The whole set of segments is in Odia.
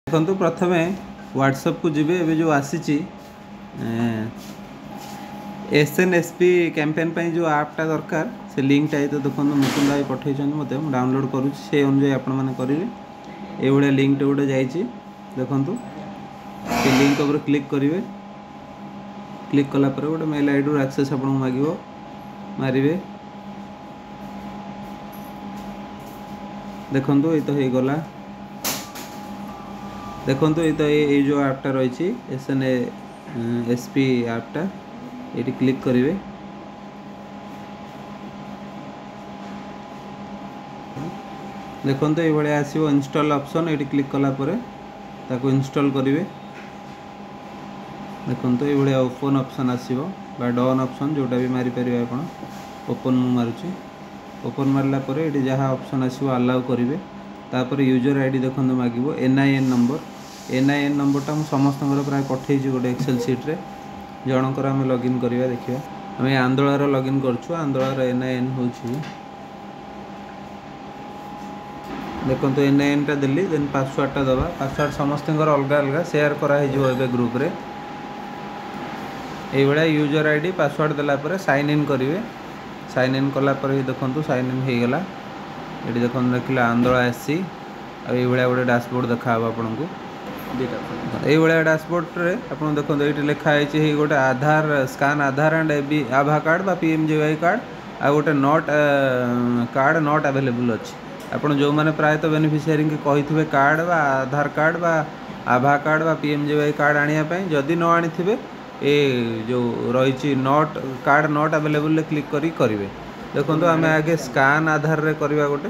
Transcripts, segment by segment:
ଦେଖନ୍ତୁ, ପ୍ରଥମେ ହ୍ୱାଟ୍ସଆପ୍କୁ ଯିବେ। ଏବେ ଯେଉଁ ଆସିଛି SNSP campaign ପାଇଁ ଯେଉଁ ଆପ୍ଟା ଦରକାର, ସେ ଲିଙ୍କଟା ଏଇ ତ ଦେଖନ୍ତୁ, ମୁକୁନ୍ଦ ଭାଇ ପଠାଇଛନ୍ତି ମୋତେ, ମୁଁ ଡାଉନଲୋଡ଼୍ କରୁଛି। ସେଇ ଅନୁଯାୟୀ ଆପଣମାନେ କରିବେ। ଏଇଭଳିଆ ଲିଙ୍କଟେ ଗୋଟେ ଯାଇଛି, ଦେଖନ୍ତୁ। ସେ ଲିଙ୍କ ଉପରେ କ୍ଲିକ୍ କରିବେ। କ୍ଲିକ୍ କଲା ପରେ ଗୋଟେ ମେଲ୍ ଆଇଡ଼ିରୁ ଆକ୍ସେସ୍ ଆପଣଙ୍କୁ ମାଗିବ, ମାରିବେ। ଦେଖନ୍ତୁ, ଏଇ ତ ହେଇଗଲା। ଦେଖନ୍ତୁ, ଏଇ ତ ଏଇ ଯେଉଁ ଆପ୍ଟା ରହିଛି, SNSP ଆପ୍ଟା, ଏଇଠି କ୍ଲିକ୍ କରିବେ। ଦେଖନ୍ତୁ, ଏଇଭଳିଆ ଆସିବ ଇନଷ୍ଟଲ୍ ଅପସନ୍। ଏଇଠି କ୍ଲିକ୍ କଲା ପରେ ତାକୁ ଇନଷ୍ଟଲ୍ କରିବେ। ଦେଖନ୍ତୁ, ଏଇଭଳିଆ ଓପନ୍ ଅପସନ୍ ଆସିବ ବା ଡନ୍ ଅପସନ୍, ଯେଉଁଟା ବି ମାରିପାରିବେ ଆପଣ। ଓପନ୍ ମୁଁ ମାରୁଛି। ଓପନ୍ ମାରିଲା ପରେ ଏଠି ଯାହା ଅପସନ୍ ଆସିବ ଆଲାଉ କରିବେ। ତାପରେ ୟୁଜର୍ ID ଦେଖନ୍ତୁ ମାଗିବ, NIN number. NIN ନମ୍ବରଟା ମୁଁ ସମସ୍ତଙ୍କର ପ୍ରାୟ ପଠେଇଛି ଗୋଟେ ଏକ୍ସେଲ୍ ସିଟ୍ରେ। ଜଣଙ୍କର ଆମେ ଲଗ୍ଇନ୍ କରିବା, ଦେଖିବା। ଆମେ ଆନ୍ଦୋଳାର ଲଗ୍ଇନ୍ କରୁଛୁ। ଆନ୍ଦୋଳାର NIN ହେଉଛି, ଦେଖନ୍ତୁ, NINଟା ଦେଲି। ଦେନ୍ ପାସୱାର୍ଡ଼ଟା ଦେବା। ପାସୱାର୍ଡ଼ ସମସ୍ତଙ୍କର ଅଲଗା ଅଲଗା, ସେୟାର କରାହେଇଯିବ ଏବେ ଗ୍ରୁପ୍ରେ। ଏଇଭଳିଆ ୟୁଜର୍ ID, password ଦେଲା ପରେ ସାଇନ୍ ଇନ୍ କରିବେ। ସାଇନ୍ ଇନ୍ କଲା ପରେ ଦେଖନ୍ତୁ, ସାଇନ୍ ଇନ୍ ହେଇଗଲା। ଏଠି ଦେଖନ୍ତୁ, ଲେଖିଲା ଆନ୍ଦୋଳା SC। ଆଉ ଏଇଭଳିଆ ଗୋଟେ ଡାସବୋର୍ଡ଼ ଦେଖାହେବ ଆପଣଙ୍କୁ। ଏଇଭଳିଆ ଡାସବୋର୍ଡ଼ରେ ଆପଣ ଦେଖନ୍ତୁ, ଏଇଠି ଲେଖା ହେଇଛି ହେଇ ଗୋଟେ ଆଧାର ସ୍କାନ୍, ଆଧାର ଆଣ୍ଡ ବି ଆଭା କାର୍ଡ଼ ବା PMJY card, ଆଉ ଗୋଟେ not card not available ଅଛି। ଆପଣ ଯେଉଁମାନେ ପ୍ରାୟତଃ ବେନିଫିସିଆରୀଙ୍କୁ କହିଥିବେ କାର୍ଡ଼ ବା ଆଧାର କାର୍ଡ଼ ବା ଆଭା କାର୍ଡ଼ ବା PMJY card ଆଣିବା ପାଇଁ, ଯଦି ନ ଆଣିଥିବେ, ଏ ଯେଉଁ ରହିଛି not card not ଆଭେଲେବୁଲ୍ରେ କ୍ଲିକ୍ କରି କରିବେ। ଦେଖନ୍ତୁ, ଆମେ ଆଗେ ସ୍କାନ୍ ଆଧାରରେ କରିବା। ଗୋଟେ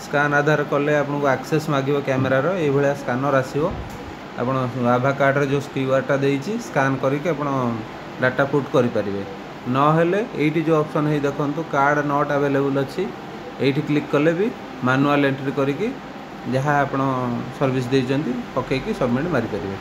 ସ୍କାନ୍ ଆଧାର କଲେ ଆପଣଙ୍କୁ ଆକ୍ସେସ୍ ମାଗିବ କ୍ୟାମେରାର। ଏଇଭଳିଆ ସ୍କାନର୍ ଆସିବ। ଆପଣ ଆଭା କାର୍ଡ଼ରେ ଯେଉଁ କ୍ୟୁଆର୍ଟା ଦେଇଛି, ସ୍କାନ୍ କରିକି ଆପଣ ଡାଟା ପୁଟ୍ କରିପାରିବେ। ନହେଲେ ଏଇଠି ଯେଉଁ ଅପସନ୍ ହେଇ ଦେଖନ୍ତୁ, କାର୍ଡ଼ not available ଅଛି, ଏଇଠି କ୍ଲିକ୍ କଲେ ବି ମାନୁଆଲ୍ ଏଣ୍ଟ୍ରି କରିକି ଯାହା ଆପଣ ସର୍ଭିସ୍ ଦେଇଛନ୍ତି ପକାଇକି ସବମିଟ୍ ମାରିପାରିବେ।